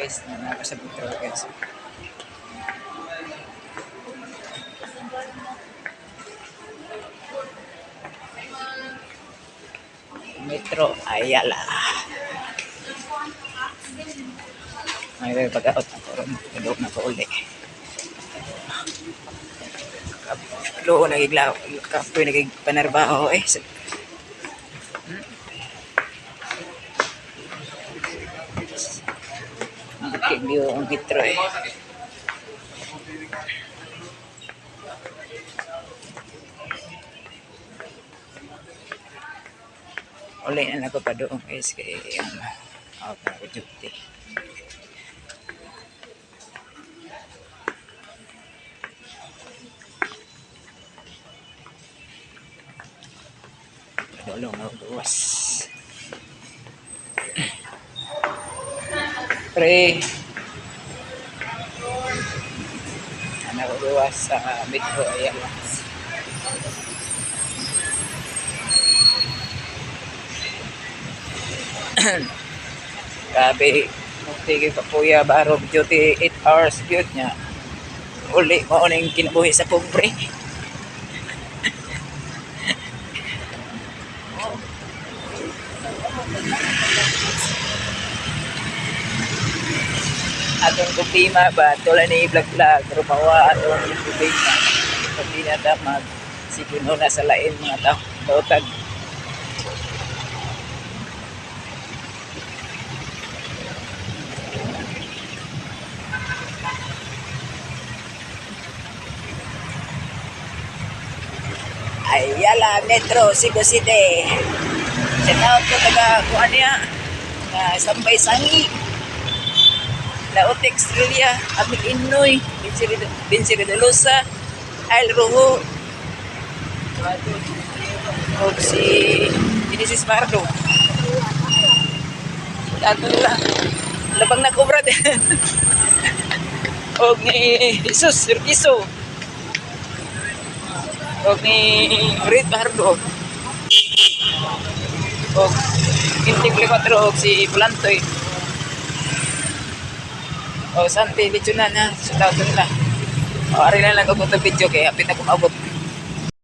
Guys, na ako sa metro, guys. Metro Ayala. May pag-out na ko ron. Padulong na ko uli. Loo nagigla kapoy nagigpanarbaho eh. Bukid view ang metro eh. Uli na ako pa doon, guys, kay out na ako duty. Padulong ako gawas. Pre. Ano ko gawas sa Metro Ayala. Grabe, tigil pa kuya, barog duty 8 hours yun niya. Uli, mao na yung kinabuhi sa pobre. Atong problema ba, tulad ni vlog vlog, pero mawa atong problema. Pag di na ta mag, sige no, nasa lain mga tao, tautag. Ayala Metro, Cebu City. Shout out ko taga kuan niya na Sambay Sangi. Laotex Australia, Amig Innoy, Vinci Ridolosa, Al Rojo, o si Genesis Pardo. Ato nila. Labang na kubra. Og ni Jesus Sirkiso. Og ni Red Pardo. Og Intig 4 og si Bulantoy. O Santi Lechonan ha. Shout out nila. O ari na lang ako itong video kay hapit na kumabot.